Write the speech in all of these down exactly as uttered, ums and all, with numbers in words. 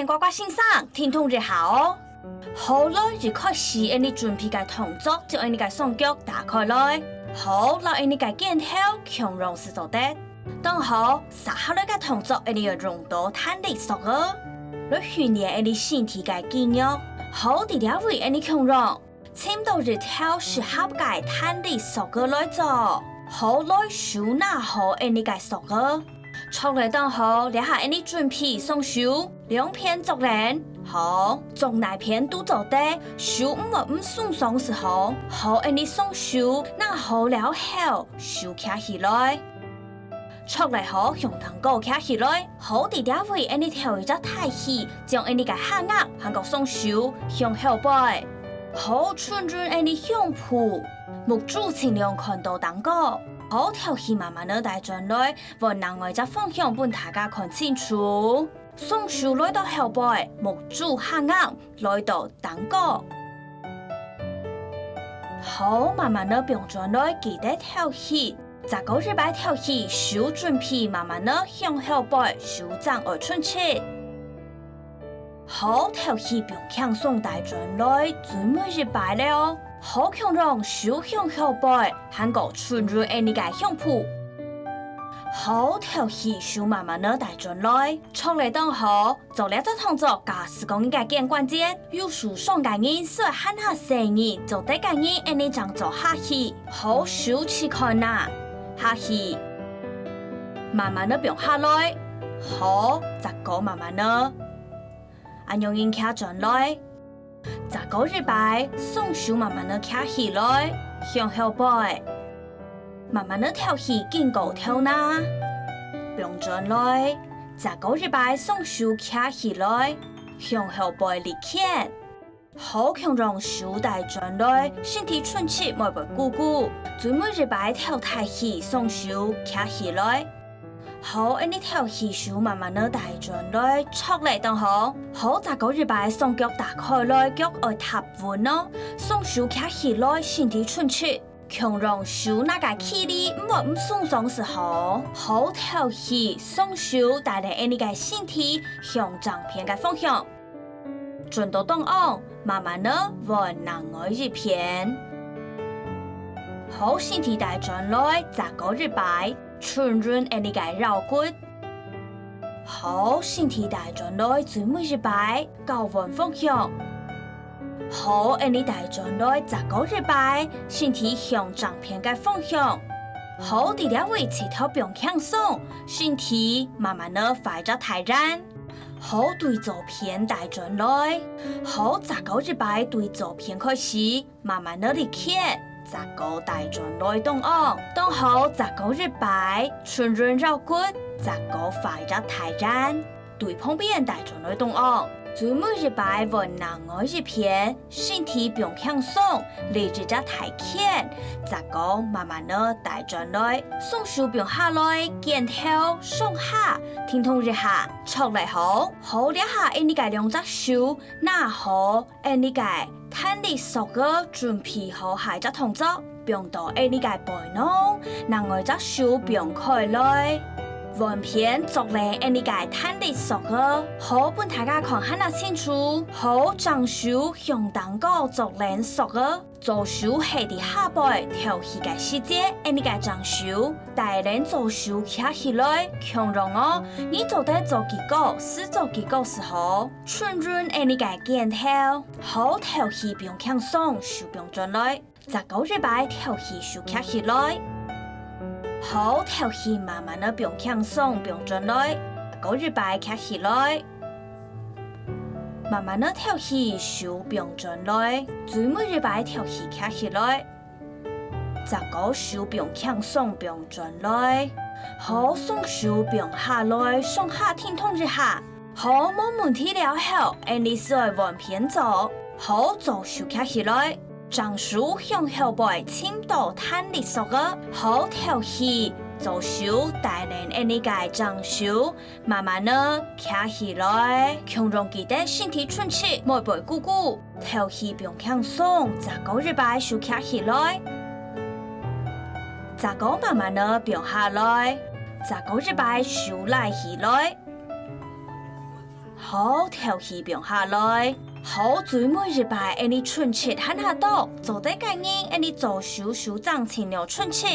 乖乖先生，停動一下哦。好，來，一開始，𠊎俚準備个動作，將𠊎俚个雙腳打開來。好，摎𠊎俚个肩頭共樣就做得。當好，續下來个動作，𠊎俚愛用到彈力索仔，來訓練𠊎俚身體个肌肉。好，在這位𠊎俚共樣， 尋著一條適合个彈力索仔來做，好，來手拿好𠊎俚个索仔。著了當好，這下𠊎俚準備雙手，兩片捉等，好，捉哪片都做得，手毋會毋鬆爽就好。好，𠊎俚雙手拿好了後，手擎起來。 著了好，向頂高擎起來。好，在這位𠊎俚頭一隻大氣，將𠊎俚个下頷還過雙手向後背。好，順順𠊎俚胸脯，目珠盡量看到頂高。好，敨氣慢慢仔帶轉來，換另外一隻方向分大家看清楚。雙手來到後背，目珠下頷， 來到頂高。好，慢慢仔放轉來，記得敨氣。再過一擺敨氣，手準備慢慢仔向後背，手掌愛伸直。好，敨氣放輕鬆帶轉來，最尾一擺了哦。好，共樣手向後背，還過順順𠊎俚个胸脯。好，敨氣，手慢慢仔帶轉來，著了當好。 做這隻動作，假使講你个肩關節有受傷个人，需要還較細義，做得个人，𠊎俚正做下去。好，手試看啊，下去。慢慢仔放下來。好，再過慢慢仔。恁樣仔擎轉來。 再過一擺，雙手慢慢仔擎起來，向後背。慢慢仔敨氣，經過頭那，放轉來。再過一擺，雙手擎起來，向後背力掔。好，共樣手帶轉來，身體伸直，莫會跍跍。最尾一擺敨大氣，雙手擎起來。 好，恁仔敨氣，手慢慢仔帶轉來，著了當好。好，再過一擺，雙腳打開來，腳愛踏穩哦。雙手擎起來，身體伸直，共樣手拿个距離毋會毋鬆爽就好。好，敨氣，雙手帶領𠊎俚个身體向正片个方向。 轉到中央，慢慢仔換另外一片。好，身體帶轉來，再過一擺，順順𠊎俚个腰骨。好，身體帶轉來，最尾一擺，交換方向。好，𠊎俚帶轉來，再過一擺，身體向正片个方向。好，在這位試著放輕鬆，身體慢慢仔畫一隻大圓。 好，對左片帶轉來。好，再過一擺對左片開始，慢慢仔力掔，再過帶轉來中央。當好，再過一擺，順順腰骨，再過畫一隻大圓，對旁邊帶轉來中央。最尾一擺換另外一片， 身體放輕鬆，力一隻大掔，再過慢慢仔帶轉來，雙手放下來，肩頭上下，停動一下，著了好。好，這下𠊎俚个兩隻手拿好，𠊎俚个彈力索仔準備好下一隻動作，放到𠊎俚个背囊，另外一隻手放開來。換片捉等𠊎俚个彈力索仔，好，分大家看還較清楚。好，正手 向頂高捉等索仔，左手係在下背敨氣个時節，𠊎俚个正手帶等左手擎起來，共樣哦，你做得做幾个，試做幾个就好，順順𠊎俚个肩頭。好，敨氣放輕鬆，手放轉來，再過一擺敨氣手擎起來。好，敨氣慢慢仔放輕鬆，放轉來，再過一擺擎起來。 慢慢仔敨氣，手放轉來，最尾一擺敨氣擎起來。再過手放輕鬆，放轉來。好，雙手放下來，上下停動一下。好，無問題了後，𠊎俚就愛換片做。好，左手擎起來，正手向後背尋著彈力索仔。好，敨氣，左手帶等𠊎俚个正手， 慢慢仔擎起來，共樣記得身體伸直，莫會跍跍。敨氣放輕鬆，再過一擺手擎起來，再過慢慢仔放下來，再過一擺手拉起來。好，頭去放下來。好，最尾一擺，𠊎俚伸直還下到，做得个人，𠊎俚左手手踭盡量伸直。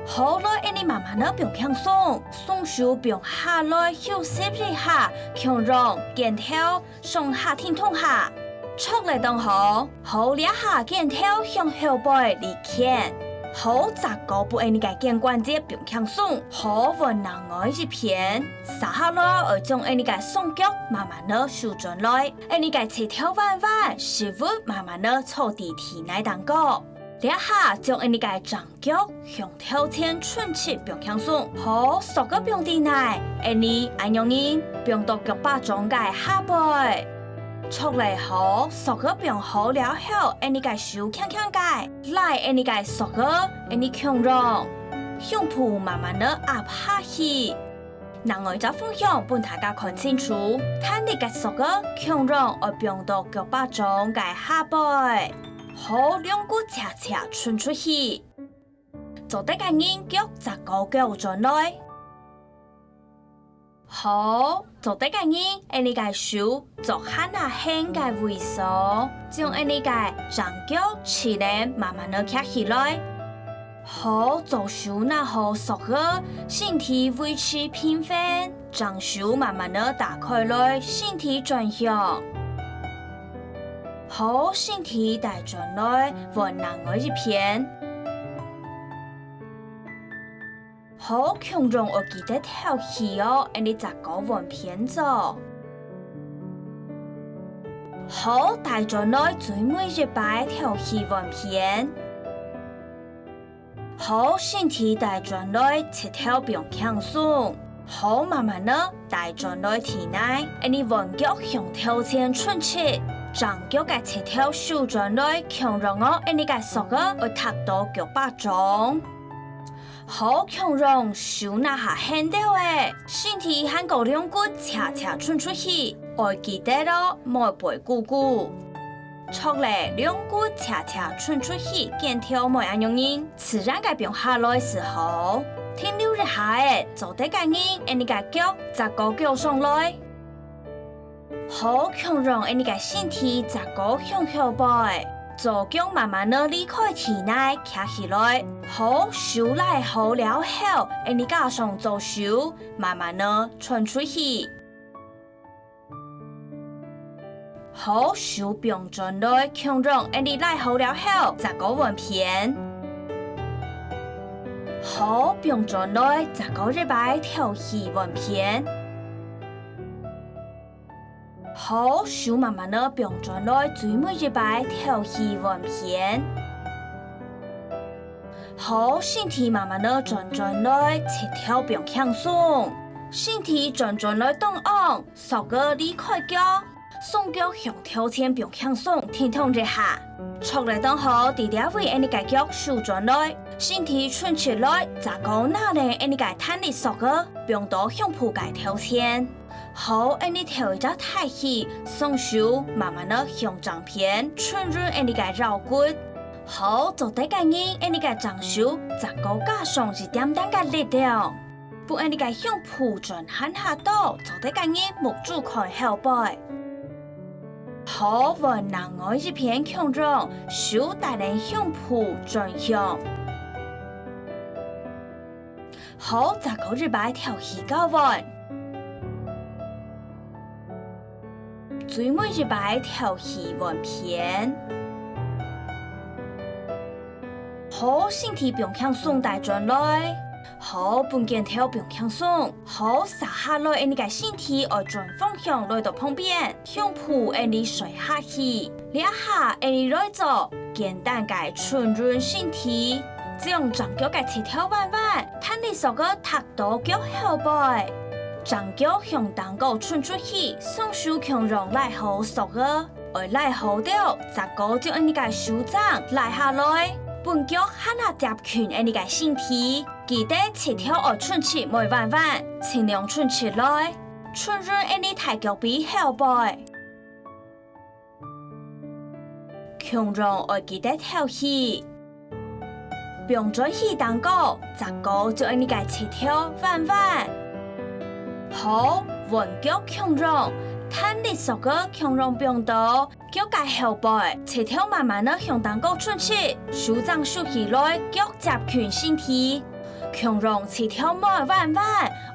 好，來，𠊎俚慢慢仔放輕鬆，雙手放下來，休息一下，共樣肩頭 上下停動下，著咧當好，好這下肩頭向後背離牽。好，再過分𠊎俚个肩關節放輕鬆，好換另外一片。續下來愛將𠊎俚个雙腳慢慢仔收轉來，𠊎俚个膝頭彎彎，屎朏慢慢仔坐在地泥頂高。這下將𠊎俚个正 腳向頭前伸直放輕鬆，好，索仔放地泥，𠊎俚恁樣仔放到腳巴掌个下背。著咧好，索仔放好了後，𠊎俚个手輕輕个拉𠊎俚个索仔，𠊎俚共樣，胸脯慢慢仔壓下去。 另外一隻方向分大家看清楚，彈力个索仔共樣愛放到腳巴掌个下背。好，兩骨斜斜伸出去，做得个人腳再過交轉來。好，做得个人，𠊎俚个手 著還下㧯个位所，將𠊎俚个正腳直直慢慢仔徛起來。好，左手拿好索仔，身體維持平衡，正手慢慢仔打開來，身體轉向。好，身體帶轉來，換另外一片。 好，共樣愛記得敨氣喔，𠊎俚再過換片做。好，帶轉來最尾一擺敨氣換片。好，身體帶轉來，膝頭放輕鬆。好，慢慢仔帶轉來地泥，𠊎俚換腳向頭前伸直，正腳个膝頭收轉來，共樣喔，𠊎俚个索仔愛踢到腳巴掌。 好，共樣手拿下㧯兜仔，身體還過兩骨斜斜伸出去，愛記得喔，莫背痀痀。著咧，兩骨斜斜伸出去，肩頭莫恁樣仔，自然个放下來就好。停留一下仔，做得个人，𠊎俚个腳再過交上來。 好，共樣𠊎俚个身體再過向後背，左腳慢慢仔離開地泥，徛起來。好，手拉好了後，𠊎俚加上左手，慢慢仔伸出去。好，手放轉來，共樣𠊎俚拉好了後，再過換片。好，放轉來，再過一擺敨氣換片。 好，手慢慢仔放轉來，最尾一擺敨氣換片。好，身體慢慢仔轉轉來，膝頭放輕鬆。身體轉轉來當央，索仔離開腳，雙腳向頭前放輕鬆，停動一下。著咧當好，在這位𠊎俚个腳收轉來，身體伸直來，再過拿等𠊎俚个彈力索仔，放到胸脯个頭前。 好，𠊎俚敨一隻大氣，雙手慢慢仔向正片，伸直𠊎俚个腰骨。好，做得个人，𠊎俚个正手再過加上一點點个力量，分𠊎俚个胸脯轉還下到，做得个人目珠看後背。好，換另外一片共樣，手帶等胸脯轉向。 好，再過一擺敨氣交換。最尾一擺敨氣換片。好，身體放輕鬆帶轉來。好，分肩頭放輕鬆。好，續下來𠊎俚个身體愛轉方向來到旁邊，胸脯𠊎俚垂下去。這下𠊎俚來做簡單个伸直身體。 將正腳个膝頭彎彎，彈力索仔踢到腳後背。正腳向頂高伸出去，雙手共樣拉好索仔。愛拉好兜，再過將𠊎俚个手踭拉下來，分腳還較貼近𠊎俚个身體。記得膝頭愛伸直莫彎彎，盡量伸直來，伸直𠊎俚大腳髀後背。 共樣愛記得敨氣。放轉去頂高，再過將𠊎俚个膝頭彎彎。好，彎腳共樣，彈力索个共樣放到腳个後背，膝頭慢慢仔向頂高伸直，手掌收起來，腳接近身體。共樣膝頭毋好彎彎，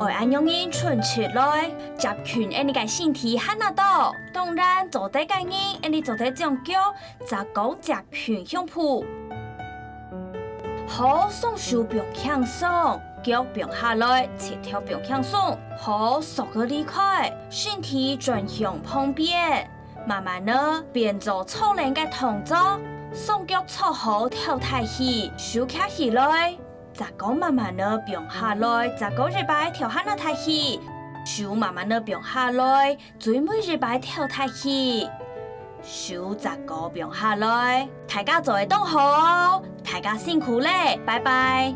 愛恁樣仔伸直來，接近𠊎俚个身體還較多。當然，做得个人，𠊎俚做得將腳 隻高接近胸脯。好，雙手放輕鬆，腳放下來，膝頭放輕鬆。好，索个離開，身體轉向旁邊，慢慢仔變做坐等个動作。雙腳坐好，頭抬起，手擎起來，隻高慢慢仔放下來，隻高一擺頭還較抬起，手慢慢仔放下來， 最尾一擺頭抬起，手隻高放下來。大家做得當好，大家辛苦咧，拜拜。